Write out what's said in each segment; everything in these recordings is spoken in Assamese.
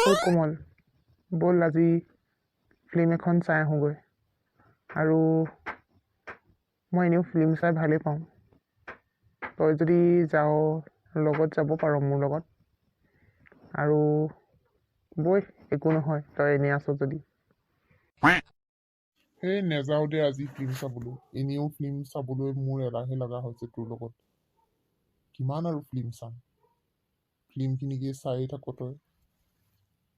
ঐ কোমল, ব'ল আজি ফিল্ম এখন চাই আহোঁগৈ। আৰু মই এনেও ফিল্ম চাই ভালেই পাওঁ। তই যদি যাৱ, লগত যাব পাৰ মোৰ লগত। আৰু বৈ, একো নহয়, তই এনেই আছ যদি। সেই নেযাওঁ দে আজি ফিল্ম চাবলৈ। এনেও ফিল্ম চাবলৈ মোৰ এলাহে লগা হৈছে। তোৰ লগত কিমান আৰু ফিল্ম চাম? ফিল্মখিনিকে চায়েই থাক তই।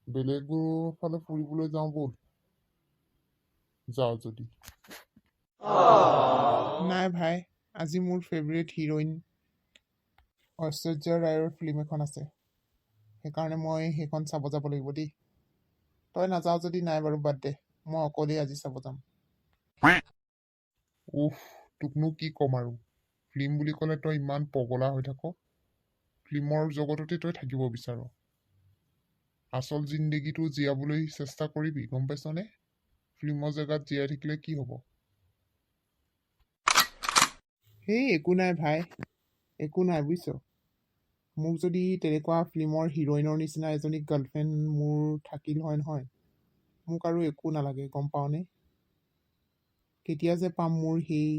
বেলেগৰ ফালে ফুৰিবলৈ যাওঁ ব'ল, যাৱ যদি। নাই ভাই, আজি মোৰ ফেভৰেট হিৰইন ঐশ্বৰ্য ৰায়ৰ ফিল্ম এখন আছে, সেইকাৰণে মই সেইখন চাব যাব লাগিব দেই। তই নাযাৱ যদি নাই বাৰু, বাদ দে, মই অকলেই আজি চাব যাম। উফ, তোকনো কি ক'ম আৰু, ফিল্ম বুলি ক'লে তই ইমান পগলা হৈ থাক। ফিল্মৰ জগততে তই থাকিব বিচাৰ। আচল জিন্দেগীটো জীয়াবলৈ চেষ্টা কৰিবি, গম পাইছনে? ফিল্মৰ জেগাত জীয়াই থাকিলে কি হ'ব? সেই একো নাই ভাই, একো নাই, বুজিছ। মোক যদি তেনেকুৱা ফিল্মৰ হিৰইনৰ নিচিনা এজনী গাৰ্লফ্ৰেণ্ড মোৰ থাকিল হয় নহয়, মোক আৰু একো নালাগে, গম পাৱনে? কেতিয়া যে পাম মোৰ সেই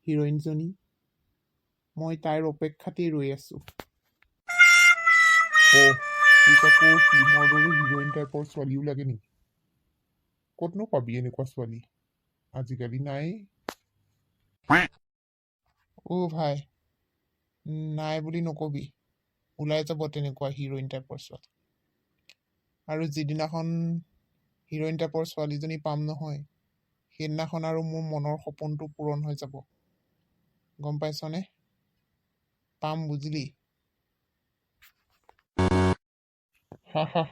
হিৰইনজনী, মই তাইৰ অপেক্ষাতেই ৰৈ আছোঁ। অ', তোক আকৌ ফিল্মৰ দৰে হিৰইন টাইপৰ ছোৱালীও লাগে নেকি? ক'তনো পাবি এনেকুৱা ছোৱালী? আজিকালি নাই। অ' ভাই, নাই বুলি নকবি, ওলাই যাব তেনেকুৱা হিৰইন টাইপৰ ছোৱালী। আৰু যিদিনাখন হিৰইন টাইপৰ ছোৱালীজনী পাম নহয়, সেইদিনাখন আৰু মোৰ মনৰ সপোনটো পূৰণ হৈ যাব, গম পাইছনে? পাম, বুজিলি? হা হা,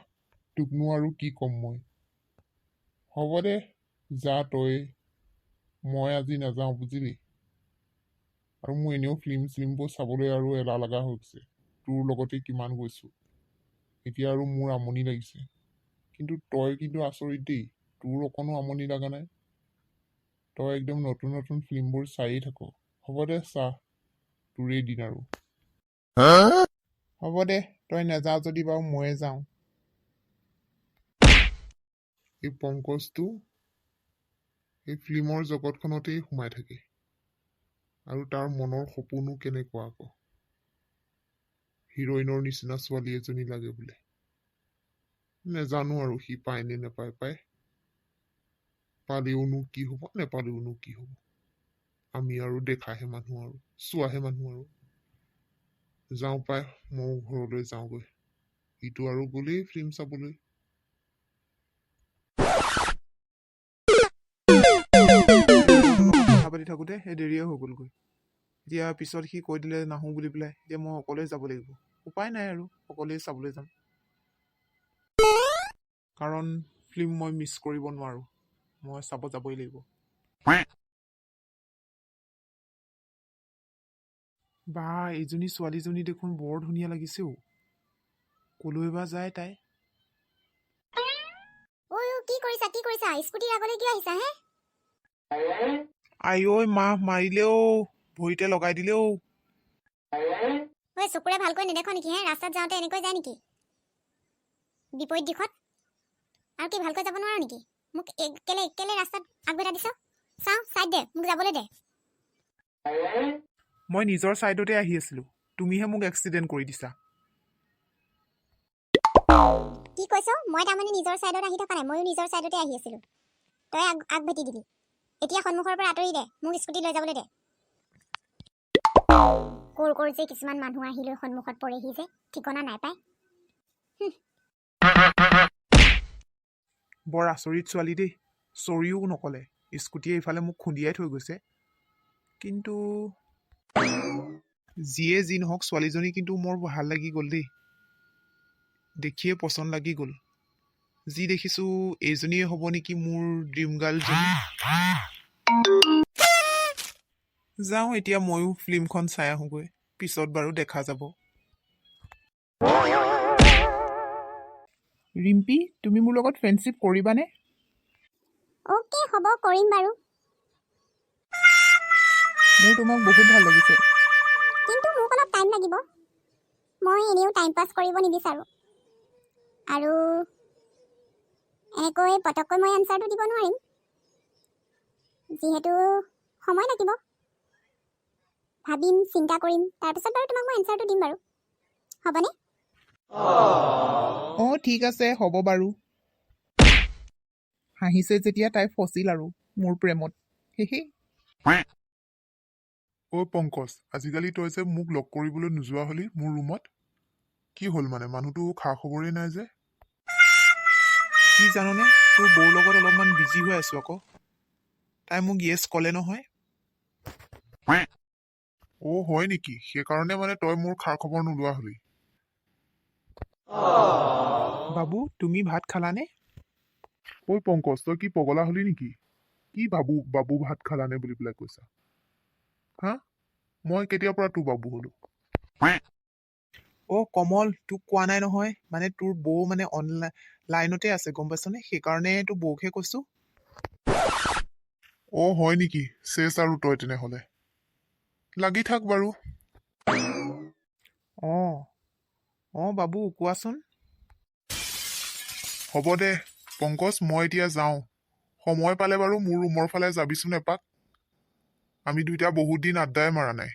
তোকনো আৰু কি ক'ম মই। হ'ব দে, যা তই, মই আজি নাযাওঁ, বুজিলি? আৰু মোৰ এনেও ফিল্ম চিল্মবোৰ চাবলৈ আৰু এলাহ লগা হৈ গৈছে। তোৰ লগতে কিমান গৈছোঁ, এতিয়া আৰু মোৰ আমনি লাগিছে। কিন্তু তই কিন্তু আচৰিত দেই, তোৰ অকণো আমনি লগা নাই। তই একদম নতুন নতুন ফিল্মবোৰ চায়েই থাক। হ'ব দে, চা, তোৰেই দিন আৰু। হ'ব দে, তই নাযাৱ যদি বাৰু ময়ে যাওঁ। এই পংকজটো এই ফিল্মৰ জগতখনতেই সোমাই থাকে। আৰু তাৰ মনৰ সপোনো কেনেকুৱা আকৌ, হিৰইনৰ নিচিনা ছোৱালী এজনী লাগে বোলে। নেজানো আৰু সি পায় নে নাপায়। পায়, পালেওনো কি হ'ব, নেপালেওনো কি হ'ব? আমি আৰু দেখাহে মানুহ আৰু চোৱাহে মানুহ। আৰু যাওঁ পাই, ময়ো ঘৰলৈ যাওঁগৈ। ইটো আৰু গ'লেই ফিল্ম চাবলৈ। কথা পাতি থাকোঁতে সেই দেৰিয়ে হৈ গ'লগৈ। এতিয়া পিছত সি কৈ দিলে নাহোঁ বুলি পেলাই। এতিয়া মই অকলেই যাব লাগিব, উপায় নাই আৰু, অকলেই চাবলৈ যাম, কাৰণ ফিল্ম মই মিছ কৰিব নোৱাৰোঁ, মই চাব যাবই লাগিব। বা, এইজনী ছোৱালীজনী দেখোন বৰ ধুনীয়া লাগিছে অ'। কলৈ বা যায় তাই? ঐ ঐ, কি কৰিছা? কি কৰিছা? স্কুটিৰ আগলৈ কিয় আহিছা হে? আই ঐ মাহ, মাৰিলে অ', ভৰিতে লগাই দিলে অ'। ঐ, চকুৰে ভালকৈ নেদেখ নেকি হে? ৰাস্তাত যাওঁতে এনেকৈ যায় নেকি বিপৰীত দিশত? আৰু কি ভালকৈ যাব নোৱাৰ নেকি? মোক কেলে কেলে ৰাস্তাত আগভেটা দিছ? চাওঁ, চাইড দে, মোক যাবলৈ দে। মই নিজৰ ছাইডতে আহি আছিলোঁ, তুমিহে মোক এক্সিডেণ্ট কৰি দিছা। কি কৈছ? মই তাৰমানে নিজৰ ছাইডত আহি থকা নাই? ময়ো নিজৰ ছাইডতে আহি আছিলোঁ, তই আগভেটি দিলি। এতিয়া সন্মুখৰ পৰা আঁতৰি দে, মোক স্কুটি লৈ যাবলৈ দে। ক'ৰ ক'ৰ যে কিছুমান মানুহ আহি লৈ সন্মুখত পৰেহি যে, ঠিকনা নাই পায়। বৰ আচৰিত ছোৱালী দেই, চৰিও নক'লে। স্কুটিয়ে ইফালে মোক খুন্দিয়াই থৈ গৈছে। কিন্তু যিয়ে যি নহওক, ছোৱালীজনী কিন্তু মোৰ ভাল লাগি গ'ল দেই, দেখিয়ে পচন্দ লাগি গ'ল। যি দেখিছোঁ, এইজনীয়ে হ'ব নেকি মোৰ ড্ৰিম গাৰ্লজনী? যাওঁ এতিয়া, ময়ো ফিল্মখন চাই আহোঁগৈ, পিছত বাৰু দেখা যাব। ৰিম্পী, তুমি মোৰ লগত ফ্ৰেণ্ডশ্বিপ কৰিবানে? অ'কে, হ'ব, কৰিম বাৰু। মোৰ তোমাক বহুত ভাল লাগিছে। কিন্তু মোক অলপ টাইম লাগিব। মই এনেও টাইম পাছ কৰিব নিবিচাৰোঁ আৰু। এনেকৈ পটককৈ মই এনচাৰটো দিব নোৱাৰিম, যিহেতু সময় লাগিব। ভাবিম, চিন্তা কৰিম, তাৰপিছত বাৰু তোমাক মই এনচাৰটো দিম বাৰু। হ'বনে? অঁ, ঠিক আছে, হ'ব বাৰু। হাঁহিছে যেতিয়া তাই ফচিল আৰু মোৰ প্ৰেমত। হে। ঐ পংকজ, আজিকালি তই যে মোক লগ কৰিবলৈ নোযোৱা হলি মোৰ ৰুমত, কি হ'ল? মানে মানুহটো খা খবৰেই নাই যে। কি জাননে, তোৰ বৌৰ লগত অলপমান বিজি হৈ আছো আকৌ। তাই মোক য়েছ ক'লে নহয়। অ' হয় নেকি? সেইকাৰণে মানে তই মোৰ খা খবৰ নোলোৱা হলি। বাবু, তুমি ভাত খালানে? ঐ পংকজ, তই কি পগলা হলি নেকি? কি বাবু বাবু, ভাত খালানে বুলি পেলাই কৈছা? হা, মই কেতিয়াৰ পৰা তোৰ বাবু হলো? অ' কমল, তোক কোৱা নাই নহয়। মানে তোৰ বৌ মানে অনলাইন লাইনতে আছে, গম পাইছনে? সেইকাৰণে তোৰ বৌকহে কৈছো। অ' হয় নেকি? চেচ আৰু, তই তেনেহ'লে লাগি থাক বাৰু। অঁ অঁ বাবু, কোৱাচোন। হ'ব দে পংকজ, মই এতিয়া যাওঁ। সময় পালে বাৰু মোৰ ৰুমৰ ফালে যাবিচোন এপাক। আমি দুইটা বহুত দিন আড্ডাই মাৰা নাই।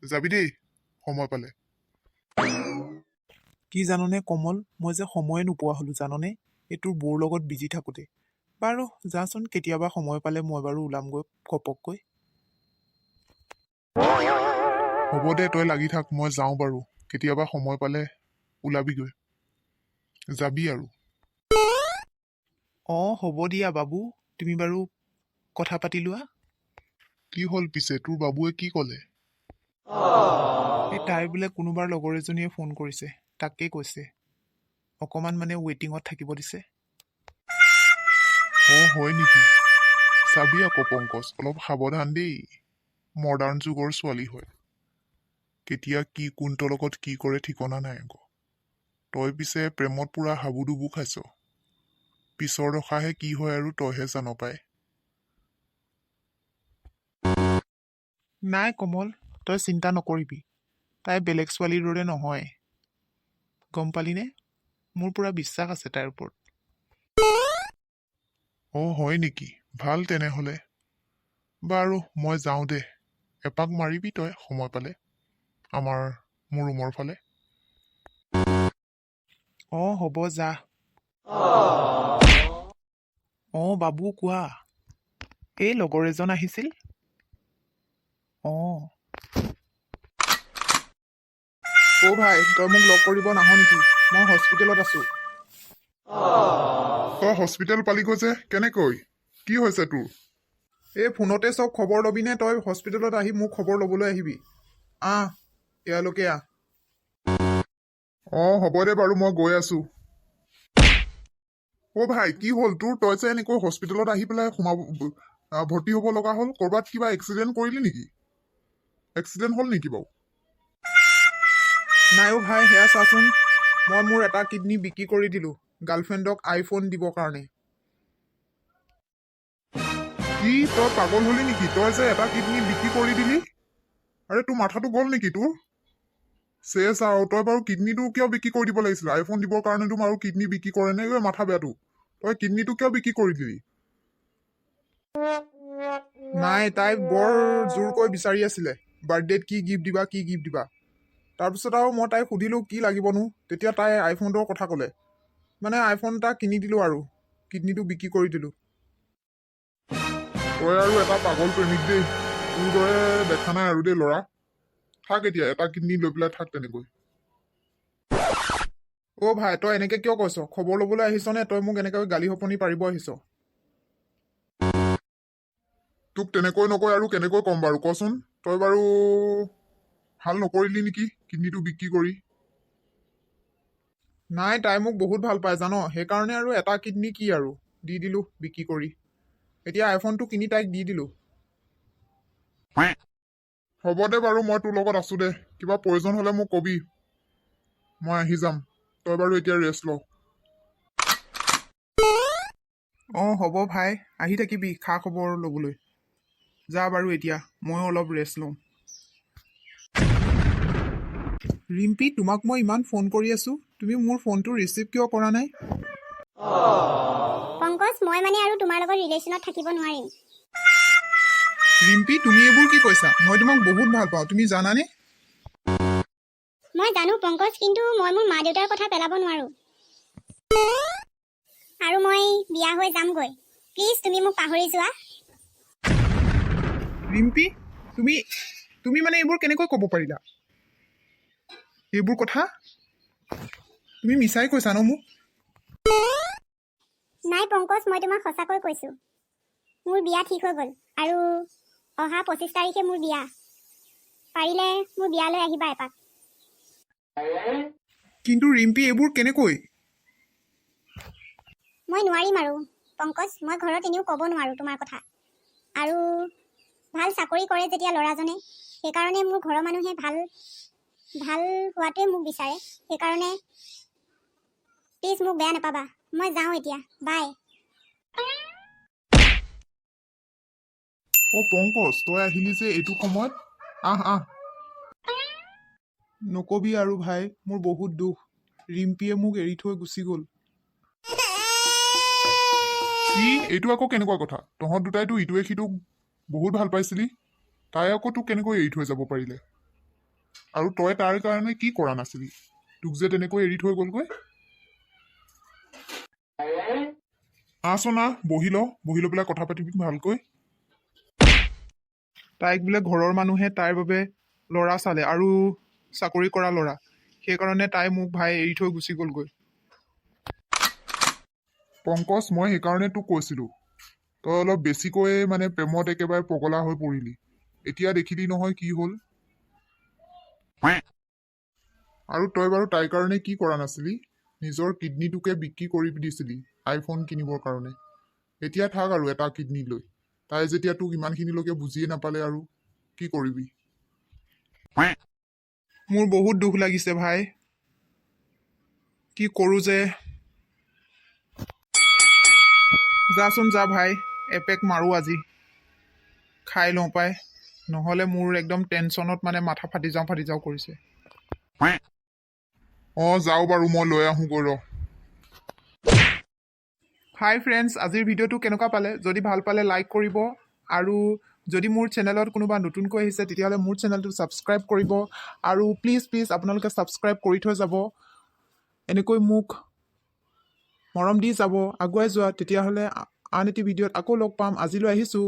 যাবি দেই সময় পালে। কি জাননে কমল, মই যে সময়ে নোপোৱা হ'লো জাননে, এই তোৰ বৌৰ লগত বিজি থাকোঁতে। বাৰু যাচোন, কেতিয়াবা সময় পালে মই বাৰু ওলামগৈ ঘপককৈ। হ'ব দে, তই লাগি থাক, মই যাওঁ বাৰু। কেতিয়াবা সময় পালে ওলাবিগৈ, যাবি আৰু। অঁ, হ'ব দিয়া বাবু, তুমি বাৰু কথা পাতি লোৱা। কি হ'ল পিছে, তোৰ বাবুৱে কি ক'লে? এই তাই বোলে কোনোবাৰ লগৰ এজনীয়ে ফোন কৰিছে, তাকেই কৈছে। অকণমান মানে ৱেইটিঙত থাকিব দিছে। অ' হয় নেকি? চাবি আকৌ পংকজ, অলপ সাৱধান দেই। মডাৰ্ণ যুগৰ ছোৱালী হয়, কেতিয়া কি কোনটোৰ লগত কি কৰে ঠিকনা নাই আকৌ। তই পিছে প্ৰেমত পুৰা হাবুডুবু খাইছ। পিছৰ দশাহে কি হয় আৰু তইহে জান পাই। নাই কমল, তই চিন্তা নকৰিবি। তাই বেলেগ ছোৱালীৰ দৰে নহয়, গম পালিনে? মোৰ পূৰা বিশ্বাস আছে তাইৰ ওপৰত। অ' হয় নেকি? ভাল তেনেহ'লে। বাৰু মই যাওঁ দে। এপাক মাৰিবি তই সময় পালে মোৰ ৰুমৰ ফালে। অঁ, হ'ব, যা। অঁ বাবু, কোৱা। এই লগৰ এজন আহিছিল। অঁ। অ' ভাই, তই মোক লগ কৰিব নাহ নেকি? মই হস্পিটেলত আছোঁ। তই হস্পিটেল পালিগৈ যে কেনেকৈ? কি হৈছে তোৰ? এই ফোনতে চব খবৰ ল'বিনে? তই হস্পিটেলত আহি মোক খবৰ ল'বলৈ আহিবি। আহ, ইয়ালৈকে আহ। অঁ, হ'ব দে বাৰু, মই গৈ আছো। অ' ভাই, কি হ'ল তোৰ? তই যে এনেকৈ হস্পিটেলত আহি পেলাই সোমাব ভৰ্তি হ'ব লগা হ'ল, ক'ৰবাত কিবা এক্সিডেণ্ট কৰিলি নেকি? এক্সিডেণ্ট হ'ল নেকি বাৰু? নাই অ' ভাই, সেয়া চাচোন, মই মোৰ এটা কিডনী বিক্ৰী কৰি দিলোঁ গাৰ্লফ্ৰেণ্ডক আইফোন দিবৰ কাৰণে। কি, তই পাগল হলি নেকি? তই যে এটা কিডনী বিক্ৰী কৰি দিলি? আৰে, তোৰ মাথাটো গ'ল নেকি তোৰ? চেচ আৰু। তই বাৰু কিডনীটো কিয় বিক্ৰী কৰি দিব লাগিছিল? আইফোন দিবৰ কাৰণেতো আৰু কিডনী বিক্ৰী কৰে নে? ঐ মাথা বেয়াটো, তই কিডনীটো কিয় বিক্ৰী কৰি দিলি? নাই, তাই বৰ জোৰকৈ বিচাৰি আছিলে, বাৰ্থডেত কি গিফ্ট দিবা, কি গিফ্ট দিবা। তাৰপিছত আৰু মই তাইক সুধিলোঁ, কি লাগিবনো? তেতিয়া তাই আইফোনটোৰ কথা ক'লে। মানে আইফোন এটা কিনি দিলোঁ আৰু কিডনীটো বিক্ৰী কৰি দিলোঁ। তই আৰু এটা পাগল প্ৰেমিক দেই। তোৰ দৰে দেখা নাই আৰু দেই ল'ৰা। থাক এতিয়া, এটা কিডনী লৈ পেলাই থাক তেনেকৈ। অ' ভাই, তই এনেকৈ কিয় কৈছ? খবৰ ল'বলৈ আহিছ নে তই মোক এনেকৈ গালি শপনি পাৰিব আহিছ? তোক তেনেকৈ নকয় আৰু কেনেকৈ ক'ম বাৰু, কচোন? তই বাৰু ভাল নকৰিলি নেকি কিডনীটো বিক্ৰী কৰি? নাই, তাই মোক বহুত ভাল পায় জান। সেইকাৰণে আৰু এটা কিডনী কি আৰু, দি দিলোঁ বিক্ৰী কৰি। এতিয়া আইফোনটো কিনি তাইক দি দিলোঁ। হ'ব দে বাৰু, মই তোৰ লগত আছো দে। কিবা প্ৰয়োজন হ'লে মোক কবি, মই আহি যাম। তই বাৰু এতিয়া ৰেষ্ট ল। অঁ, হ'ব ভাই, আহি থাকিবি খা খবৰ ল'বলৈ। যা বাৰু এতিয়া, ময়ো অলপ ৰেষ্ট লওঁ। ৰিম্পী, তোমাক মই ইমান ফোন কৰি আছোঁ, তুমি মোৰ ফোনটো ৰিচিভ কিয় কৰা নাই? পংকজ, মই মানে আৰু তোমাৰ লগত ৰিলেশ্যনত থাকিব নোৱাৰিম। ৰিম্পী, তুমি এইবোৰ কি কৈছা? মই তোমাক বহুত ভাল পাওঁ, তুমি জানানে? মই জানো পংকজ, কিন্তু মই মোৰ মা দেউতাৰ কথা পেলাব নোৱাৰোঁ আৰু মই বিয়া হৈ যামগৈ। প্লিজ, তুমি মোক পাহৰি যোৱা। ৰিম্পী, তুমি তুমি মানে এইবোৰ কেনেকৈ ক'ব পাৰিলা এইবোৰ কথা? তুমি মিছাই কৈছা ন মোক? নাই পংকজ, মই তোমাক সঁচাকৈ কৈছোঁ। মোৰ বিয়া ঠিক হৈ গ'ল আৰু অহা 25 তাৰিখে মোৰ বিয়া। পাৰিলে মোৰ বিয়ালৈ আহিবা এপাক। কিন্তু ৰিম্পী, এইবোৰ কেনেকৈ? মই নোৱাৰিম আৰু পংকজ। মই ঘৰত এনেও ক'ব নোৱাৰোঁ তোমাৰ কথা। আৰু ভাল চাকৰি কৰে যেতিয়া ল'ৰাজনে, সেইকাৰণে মোৰ ঘৰৰ মানুহে ভাল ভাল হোৱাটোৱে মোক বিচাৰে। সেইকাৰণে প্লিজ মোক বেয়া নাপাবা। মই যাওঁ এতিয়া, বাই। অ' পংকজ, তই আহিলি যে এইটো সময়ত? আহ আহ। নকবি আৰু ভাই, মোৰ বহুত দুখ। ৰিম্পীয়ে মোক এৰি থৈ গুচি গ'ল। কি? এইটো আকৌ কেনেকুৱা কথা? তহঁত দুটাইতো ইটোৱে সিটোক বহুত ভাল পাইছিলি। তাই আকৌ তোক কেনেকৈ এৰি থৈ যাব পাৰিলে? আৰু তই তাৰ কাৰণে কি কৰা নাছিলি, তোক যে তেনেকৈ এৰি থৈ গ'লগৈ? আহচোন আহ, বহি ল। বহি লৈ পেলাই কথা পাতিবি ভালকৈ। তাইক বোলে ঘৰৰ মানুহে তাইৰ বাবে ল'ৰা চালে আৰু চাকৰি কৰা ল'ৰা। সেইকাৰণে তাই মোক ভাই এৰি থৈ গুচি গ'লগৈ। পংকজ, মই সেইকাৰণে তোক কৈছিলোঁ, তই অলপ বেছিকৈয়ে মানে প্ৰেমত একেবাৰে পগলা হৈ পৰিলি। এতিয়া দেখিলি নহয় কি হ'ল। আৰু তই বাৰু তাইৰ কাৰণে কি কৰা নাছিলি? নিজৰ কিডনীটোকে বিক্ৰী কৰি দিছিলি আইফোন কিনিবৰ কাৰণে। এতিয়া থাক আৰু এটা কিডনী লৈ। তাই যেতিয়া তোক ইমানখিনিলৈকে বুজিয়ে নাপালে, আৰু কি কৰিবি? মোৰ বহুত দুখ লাগিছে ভাই, কি কৰোঁ যে। যাচোন যা ভাই, এপেক মাৰোঁ আজি, খাই লওঁ পাই। নহ'লে মোৰ একদম টেনশ্যনত মানে মাথা ফাটি যাওঁ ফাটি যাওঁ কৰিছে। অঁ, যাওঁ বাৰু, মই লৈ আহোঁগৈ ৰ। হাই ফ্ৰেণ্ডছ, আজিৰ ভিডিঅ'টো কেনেকুৱা পালে? যদি ভাল পালে লাইক কৰিব আৰু যদি মোৰ চেনেলত কোনোবা নতুনকৈ আহিছে, তেতিয়াহ'লে মোৰ চেনেলটো ছাবস্ক্ৰাইব কৰিব। আৰু প্লিজ প্লিজ আপোনালোকে ছাবস্ক্ৰাইব কৰি থৈ যাব। এনেকৈ মোক মৰম দি যাব, আগুৱাই যোৱা। তেতিয়াহ'লে আন এটি ভিডিঅ'ত আকৌ লগ পাম। আজিলৈ আহিছোঁ।